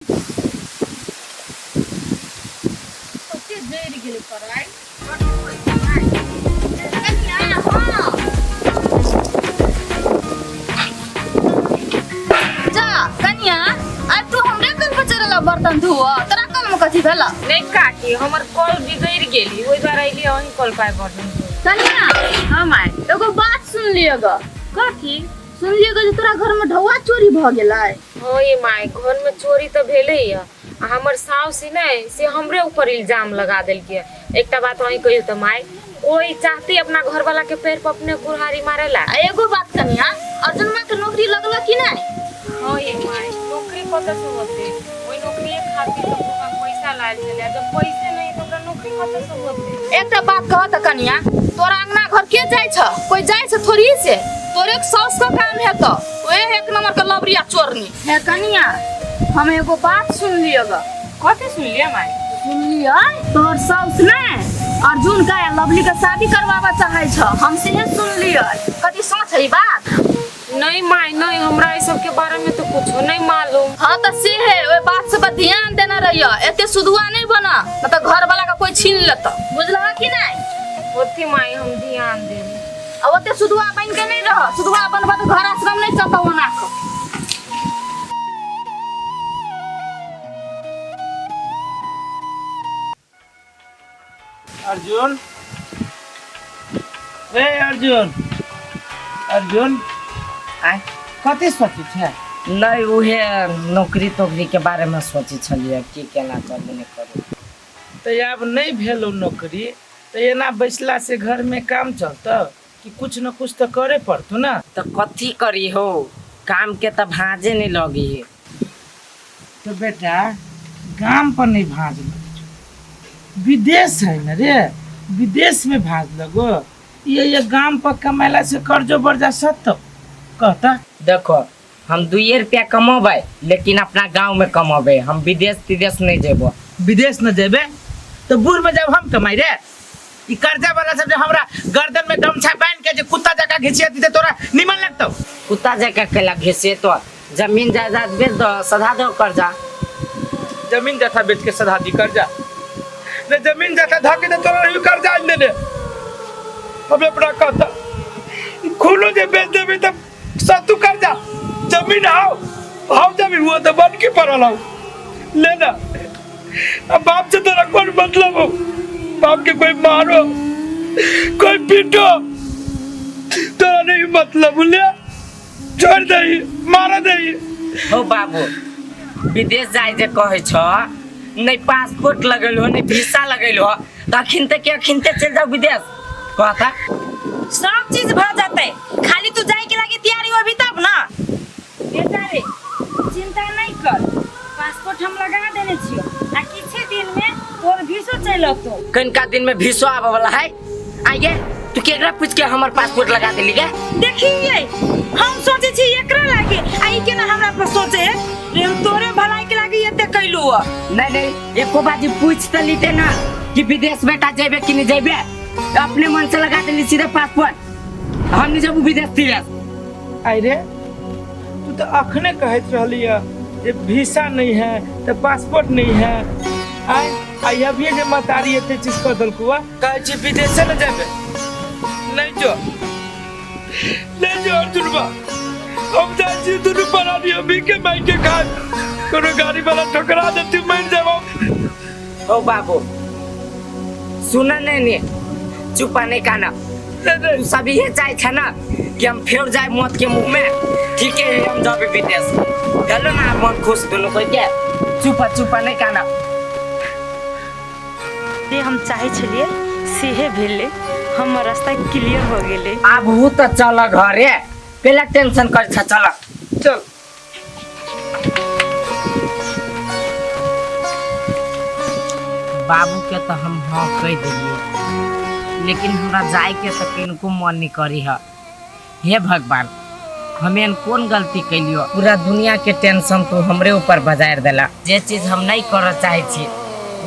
कते जरि गेलै कराइ। कनिया, हाँ। जा कनिया, आइ तू हमरे कल पर चढ़ेला बर्तन धोअ, तोरा कल में कथी भेला? नहीं काकी, हमर कल बिगड़ गेली, ओहि दुआरे अइली अहीं कल पाय बर्तन धोए। कनिया। हाँ माय। एगो बात सुन लिअ ग। कथी? सुन लिअ ग जे तोरा घर में ढौआ चोरी भ गेलै। हाँ ये माय, घर में चोरी तऽ भेलै या, आ हमर साउस नहि से हमरे ऊपर इल्जाम लगा देलकै। एकटा बात अहीं कहियौ तऽ माय, कोई चाहती अपना घर वाला के पैर पर अपने कुल्हाड़ी मारेला? आ एगो बात कनिया, अर्जुनमा के नौकरी लगल कि नहि? हाँ ये माय, नौकरी कतऽ से होते? ओहि नौकरी खातिर तऽ ओकरा पैसा लायल छलै, जब पैसे नहीं तऽ ओकरा नौकरी कतऽ से होते? एकटा बात कह तऽ कनिया, तोरा अंगना घर के जाइ छ? कोई जाइ छ थोड़ी से? तोरे के साउस के काम हेतौ, ओहे एक नंबर के लबरिया चोरनी। हे कनिया, हम एगो बात सुन लिअ ग। कथी सुन लिअ माय? सुनलियै तोहर साउस ने अर्जुन का लवली के शादी करवाबा चाहै छ, हम सेहे सुनलियै। कथी सच है ई बात? नहीं माय नहीं, हमरा ई सब के बारे में तो कुछो नहीं मालूम। हाँ तो से है, ओइ बात से पर ध्यान देना रहियो, एते सुधुआ नहीं बना, न तो घर वाला का कोई छीन लेता, बुझलह कि नहीं? होती माय, हम ध्यान देब। आ ओते सुधुआ बन के नहीं रह, सुधुआ बनबा तो घर आश्रम नहीं चलता ओना के। अर्जुन, रे अर्जुन, अर्जुन। आय। कथी सोचै छै? नहीं, उहे नौकरी तोकरी के बारे में सोचै छलियै कि केना करू नहि करू। तऽ आब नहि भेलौ नौकरी तऽ एना बैसला से घर में काम चलतौ कि कुछ न कुछ तऽ करे पड़तौ ना। तऽ कथी करी हो, काम के तऽ भाँजे नहीं लगी है। तो बेटा गाम पर नहीं भाँज लगो, विदेश है न रे, विदेश में भाँज लगो। ये गाम पर कमाला से कर्जो बढ़ जा सत्तो कहता। देखो हम 2 रुपया कमेबै लेकिन अपना गांव में कमेबै, हम विदेश तिदेश नहीं जेबो। विदेश न जेबे तो बूढ़ में जब हम कमाई रे, ई कर्जा वाला सब जे हमरा गर्दन में गमछा बांध के जे कुत्ता जका घिचिया दीते तोरा निमन लगतौ? कुत्ता जका केला घिसे तो जमीन जायदाद बेच दो, सधा दो कर्जा। जमीन जायदाद बेच के सधा दी कर्जा? ने जमीन जायदाद धके दे तोरा ही कर्जा आन देने। हमें अपना कहता खूनो जे बेच देबे त सतु कर्जा। जमीन आओ आओ जमीन वो तो बन के पड़ल आओ ले ना। अब बाप से तोरा कौन मतलब हो? बाप के कोई मारो कोई पीटो तोरा नहीं मतलब, ले छोड़ दे मारा दे। हो बाबू विदेश जाय जे कहै छ, नहीं पासपोर्ट लगल हो नहीं वीसा लगल हो, त अखिनते के अखिनते चल जाओ विदेश कहता। सब चीज भ जतै, खाली तू जाय के लागी तैयारी होबी तब ना। बेटा रे चिंता नहीं कर, पासपोर्ट हम लगा देने छियो आ किछे दिन में तोर वीसो चलि अतौ। कनिका दिन में वीसो आबे वाला है। आइए तू केकरा पूछ के हमर पासपोर्ट लगा देली गे? देखिए हम सोचे छी एकरा लागी आ ई केना हमरा पर सोचे है रे, हम तोरे भलाई के लागी एते कैलू ह। नहीं नहीं एको बाजी पूछ त लीते ना कि विदेश बेटा जेबे कि नहीं जेबे, अपने मन से लगा देली सीधे पासपोर्ट, हम नहीं जबू विदेश तिदेश। आई रे तू तो अखने कहत रहली है जे वीसा नहीं है तो पासपोर्ट नहीं है, आय आई अभी जे मतारी एते चीज कह देलकू आ कहै छी विदेशे न जेबे। नहीं जो नहीं जो अर्जुन बा, हम जाइ छी दुनू प्राणी अभी के माई के खाए, कोनो गाड़ी वाला ठोकरा देती मर जाबो। ओ बाबू सुन नहीं ने चुपा नहीं काना, तू सब ये चाहे छे ना कि हम फिर जाए मौत के मुंह में, ठीक है हम जाबे विदेश चलो ना मन खुश दोनों कोई के चुपा चुपा नहीं काना। जे हम चाहे छलिए सेहे भेलै, हमर रास्ता क्लियर हो गेलै। आब हु त चल घरे, पहला टेंशन कर छ, चल चल। बाबू के तो हम हाँ कह दिलिए, लेकिन हमरा जाय के तो किनको मन नहीं करी है। हे भगवान हम एहन कोन गलती कैलियो, पूरा दुनिया के टेंशन तू हमरे ऊपर बजारि देला। जे चीज हम नहीं करऽ चाहै छी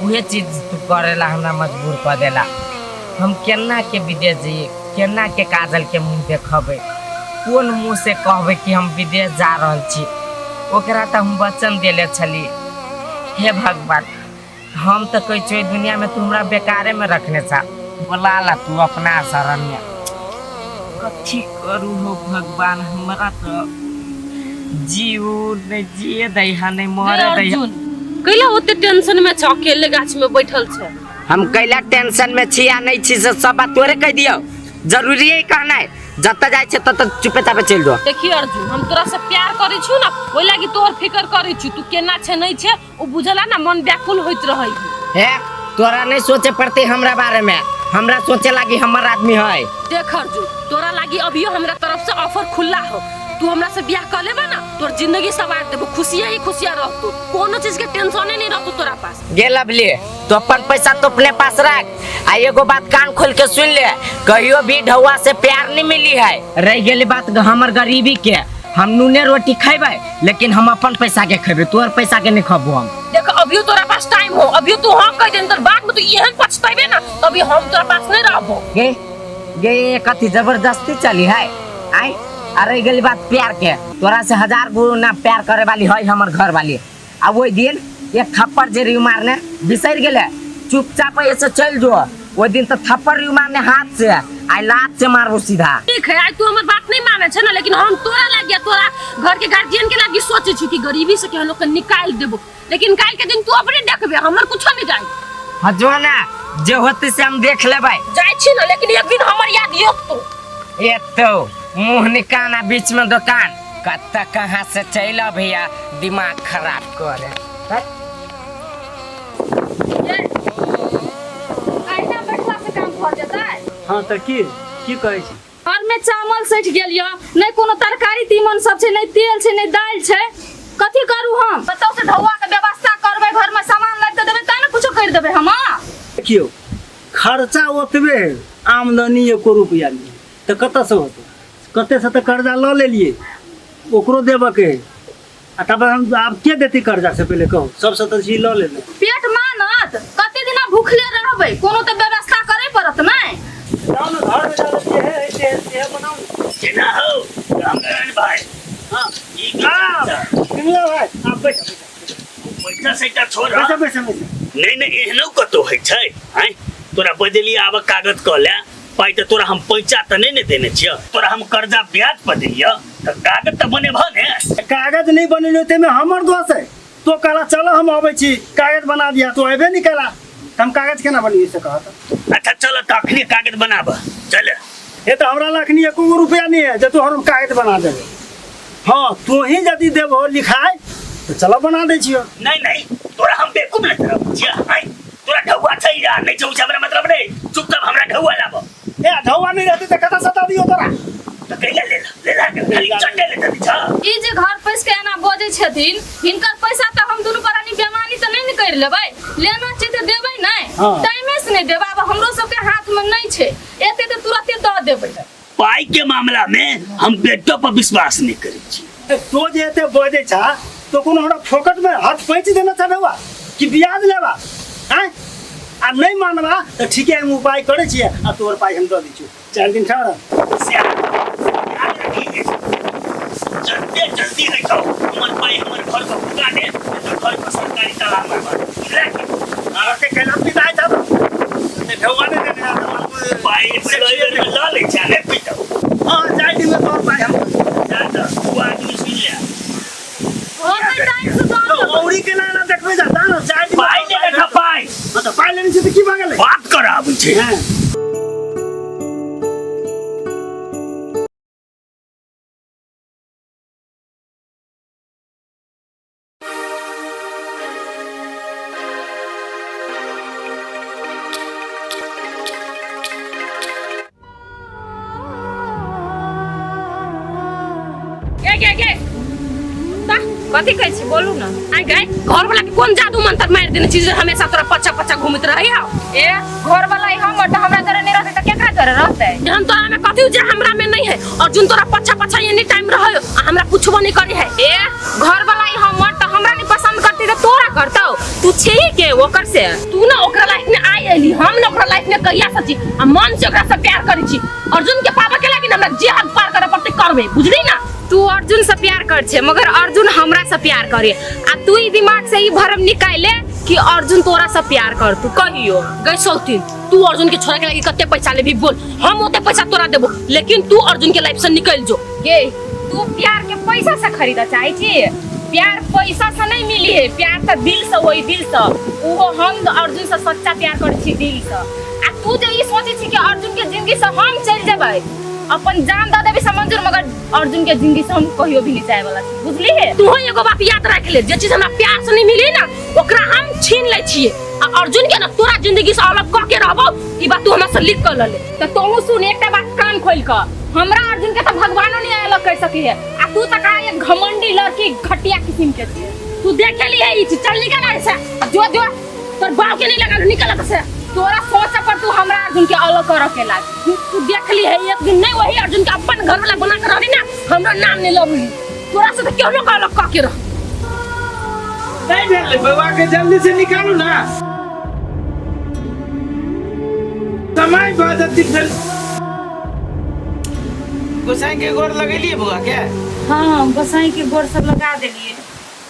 उहे चीज तू करेला हमरा मजबूर कऽ देला। हम केना के विदेश जइए, केना के काजल के मुँह देखबै, कोन मुँह से कहबै कि हम विदेश जा रहल छी। ओकरा तऽ हम वचन देले छली हे भगवान, हम तऽ कहै छियौ दुनिया में तू हमरा बेकारे में रखने छा, बोला ला तू अपना शरण में। कथी करू हो भगवान, हमरा तऽ जीव नहीं जिए दै हा नहीं मरे दै हा। अर्जुन कैला ओते टेंशन में छ, अकेले गाछ में बैठल छ? हम कैला टेंशन में छी या नहीं छी से सब बात तोरे कह दियौ, जरूरी है कहना है। जतऽ जाइ छै ततऽ चुपे चापे चलि जो। देखी अर्जुन, हम तोरा से प्यार करै छी ना, ओहि लागी तोहर फिकर करै छी। तू केना छै नहीं छै ओ बुझला ना, मन व्याकुल होइत रहै। हे तोरा नहीं सोचे पड़ते हमरा बारे में, हमरा सोचे लागी हमर आदमी है। देख अर्जुन, तोरा लागी अभियो हमरा तरफ से ऑफर खुला हो, तू हमरा से ब्याह कर लेबा ना, तोर जिंदगी सवार देबो, खुशिया ही खुशिया रहतो, कोनो चीज के टेंशने नहीं रहतो तोरा पास। गे लवली, तो अपन पैसा तो अपने पास रख, आ एगो बात कान खोल के सुन ले, कहियो भी ढौआ से प्यार नहीं मिली है। रह गेली बात हमर गरीबी के, हम नूने रोटी खेबै लेकिन हम अपन पैसा के खेबै, तोहर पैसा के नहीं खबो हम। देख अभियो तोरा पास टाइम हो, अभियो तू हाँ कह देन, बाद में तू एहन पछतेबे ना तभी हम तोरा पास नहीं रहबो। गे गे कथी जबरदस्ती चली है आय। अरे गेली बात प्यार के, तोरा से 1000 गुना प्यार करे वाली है हमर घर वाली। आ वही दिन एक थप्पड़ जे रियू मारने बिसर गेले, चुपचाप ऐसे चल जो, वही दिन तो थप्पड़ रियू मारने हाथ से आई लात से मारबो सीधा। ठीक है, आज तू हमर बात नहीं माने छे ना, लेकिन हम तोरा लागी तोरा घर के गार्जियन के लागी सोचे छी कि गरीबी से के हम लोग के निकाल देबो, लेकिन काल के दिन तू अपने देखबे हमर कुछो नहीं जाई। हाँ जो ना जे होते से हम देख लेबै। जाई छी ना, लेकिन एक दिन हमर याद यो तो। एक तो मुँह निकाना बीच में दुकान, कत्ता कहाँ से चल भैया, दिमाग खराब करे। हाँ तो की की कहै छी? घर में चावल सठि गेल यऽ, नहि कोनो तरकारी तीमन सब छै, नहि तेल छै, नहि दालि छै, कथी करू हम? कतौ से ढौआ के व्यवस्था करबै, घर में सामान लाबि कऽ देबै तब ने कुछो करि देबै हम। देखियौ खर्चा ओतबे है, आमदनी एको रुपया नहीं, तऽ कतऽसँ होतै? कते से तऽ कर्जा लऽ लेलियै, ओकरो देबऽके है, आ तब हम आब के देतै कर्जा से पहिले कहू? सबसँ तऽ छी लऽ लेने। पेट मानत? कते दिना भूखले रहबै? कोनो तऽ व्यवस्था करे पड़त नहि। जाउ ने घर में जाउ, जे है से से बनाउ। केना हो रामनारायण भाई? हाँ ई की सुनलो भाई, आप बैठ बैठा से एकटा छोड़। बैठ बैठ बैठ। नहीं नहीं एहनो कतौ होइ छै आँय? तोरा बजलियै आब कागज कऽ ले पाइ, तऽ तोरा हम पैसा तऽ नहीं ने देने छियौ, तोरा हम कर्जा ब्याज पर देलियौ, तऽ कागज तऽ बनेबह ने। कागज नहीं बनेलियौ ताहिमे हमर दोष है? तो कहला चलो हम अबै छी कागज बना दिया, तो अयबे नहीं कला, हम कागज केना बनिए से कहत। अच्छा चल तऽ अखने कागज बनाब चल। हे तऽ हमरा लग अखनी एको गो रुपया नहीं है जे तू हम कागज बना देबे। हाँ तू ही यदि देबहो लिखाय तऽ चलो बना दै छियौ। नहीं नहीं तोरा हम बेवकूफ नहीं करब छियै आँय? तोरा ढौआ छै या नहीं छै हमरा मतलब नहीं, चुपचाप हमरा ढौआ लाब। ए ढौआ नहीं रहतै तऽ कतऽ सता दियौ तोरा? तऽ कैला ले ला, ले ला, खाली चट्टे ले चली छ। ई जे घर पैस के एना बजै छथिन, हिनकर पैसा तऽ हम दुनू प्राणी बेमानी तऽ नहीं ने करि लेबै, लेना छै तऽ देबै नहि, टाइमे से नहीं देबै। आब हमरो सबके हाथ में नहीं छै, एते तऽ तुरते दऽ देबै। पाई के मामला में हम बेटो पर विश्वास नहीं करै छी। तो जे एते बजै छा तो कोनो हमरा फोकट में हाथ पैंच देना छा ढौआ कि ब्याज लेबा? आँय आ नहीं मानबा तऽ ठीके हम उपाय करै छियै आ तोहर पाइ हम दऽ दै छियौ, 4 दिन ठहर। जल्दी जल्दी है तो हमर पाई हमर घर पर पुगा दे, तो घर पर सरकारी ताला मारबा बुझला कि? अरे कैला पिताइ छा तो ढौआ नहीं देने आ पाई लऽ लै छै ने पितौ। हाँ 4 दिन में तोहर पाइ हम जा तऽ तू आदमी सुनि ले। होतै टाइम से दऽ देबै। औरी के ना ना देखबै जा ना 4 दिन पाइ ले लेखा पाइ। हाँ तऽ पाइ लेने छी तऽ की भऽ गेलै? बात करऽ आबै छै। हाँ। गे गे गे कथी कहै छी बोलू ना। आइ गए घर वाला के कोन जादू मंत्र मारि देने छी जे हमेशा तोरा पच्चा पच्चा घूमत रहै हौ? ए घर वाला ही हमर तऽ हमरा जरे नहीं रहतै तऽ केकरा जरे रहतै? जहन तोरा में कथी जे हमरा में नहीं है, अर्जुन तोरा पच्चा पच्चा एनी टाइम रहै आ हमरा पूछबो नहीं करे है। ए घर वाला ही हमर तऽ हमरा नहीं पसंद करती तऽ तोरा करतौ, तू छी के ओकर से? तू ना ओकरा लाइफ में आई एली, हम ना ओकरा लाइफ में कहिया से छी आ मन से ओकरा से प्यार करै छी। अर्जुन के पाबऽ के लागी ना हमरा जे हद पार करऽ पड़तै करबै, बुझली ना? तू अर्जुन से प्यार कर छे मगर अर्जुन हमरा से प्यार करे आ तू ई दिमाग से ई भरम निकाल ले कि अर्जुन तोरा से प्यार कर तू कहियो। गई सौतीन, तू अर्जुन के छोड़े के लागी कते पैसा लेबी बोल, हम ओते पैसा तोरा देबो, लेकिन तू अर्जुन के लाइफ से निकल जो। गे तू प्यार के पैसा से खरीदा चाहे छी? प्यार पैसा से नहीं मिली है, प्यार तो दिल से होई, दिल से। उहो हम अर्जुन से सच्चा प्यार करै छी दिल से। आ तू जे ई सोचै छी कि अर्जुन के जिंदगी से हम चलि जेबै, अपन जान दऽ देबै से मंजूर, मगर अर्जुन के जिंदगी से हम कहियो भी नहीं जाए वाला छी, बुझली है? तू एगो बात याद राख ले, जे चीज हमरा प्यार से नहीं मिली ना ओकरा हम छीन लै छियै, आ अर्जुन के ना तोरा जिंदगी से अलग कऽ के रहबो, ई बात तू हमरा से लिख कऽ लऽ ले। तऽ तोहू सुन एकटा बात कान खोलि कऽ, हमरा अर्जुन के तऽ भगवानो नहीं अलग कर सकी है, आ तू तऽ कहा एक घमंडी लड़की घटिया किस्म के छी। तू देखे ली है ई चीज, चल निकल ऐसे, जो जो तोर बाप के नहीं लगल, निकल ऐसे। तोरा सोच पर तू हमरा अर्जुन के अलग कर के लाग। तू देख ली है एक दिन नहीं वही अर्जुन के अपन घर वाला बना कर रही ना, हमरा नाम नहीं लबली, तोरा से तो केहनो के अलग कऽ के रह। नहीं भेल बउआ के जल्दी से निकालू ना, समय भऽ जती फेर। गोसाई के गोर लगेलिए बउआ के? हाँ गोसाई के गोर सब लगा देलिए।